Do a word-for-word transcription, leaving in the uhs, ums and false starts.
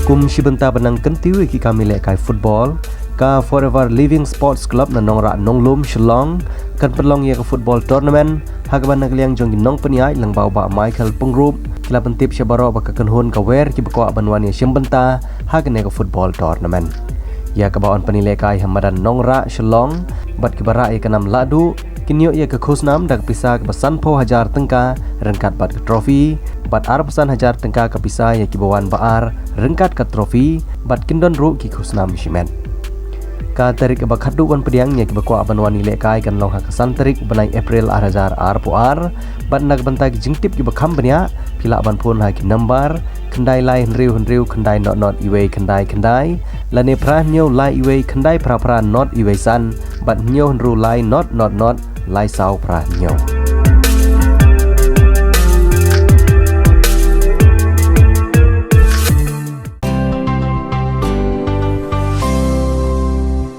Kum shi bynta ban nang kyntiew ïa ki kam ïalehkai football, ka Forever Living Sports Club na Nongrah Nonglum, Shillong, kan pynlong ïa ka football tournament ha kaba na ka liang jong ki nongpynïaid lyngba u Bah Michael Pyngrope ki la pyntip sha baroh ba ka kynhun ka wer kiba kwah ban wan ïashim bynta ha kane ka football tournament. Ïa kaba yn pynïalehkai ha madan Nongrah, Shillong, bad kiba rah ïa ka nam lahduh kin ïoh ïa ka khusnam da ka pisa kaba sanphew hajar tyngka ryngkat bad ka trophy, bad arphew san hajar tyngka ka pisa ïa kiba wan ba ar ryngkat ka trophy, bad kin don ruh ki khusnam shimet. Ka tarik kaba khatduh ban pdiang ïa kiba kwah ban wan ïalehkai kan long ha ka san tarik u bnai April ar hajar arphew ar, bad na ka bynta ki jingtip kiba kham bniah, phi lah ban phone ha ki number khyndai lai hynriew hynriew khyndai not not iwei khyndai khyndai, lane phra hynñiew lai iwei khyndai phra phra not iwei san, bad hynñiew hynriew lai not not not lai saw phra hynñiew.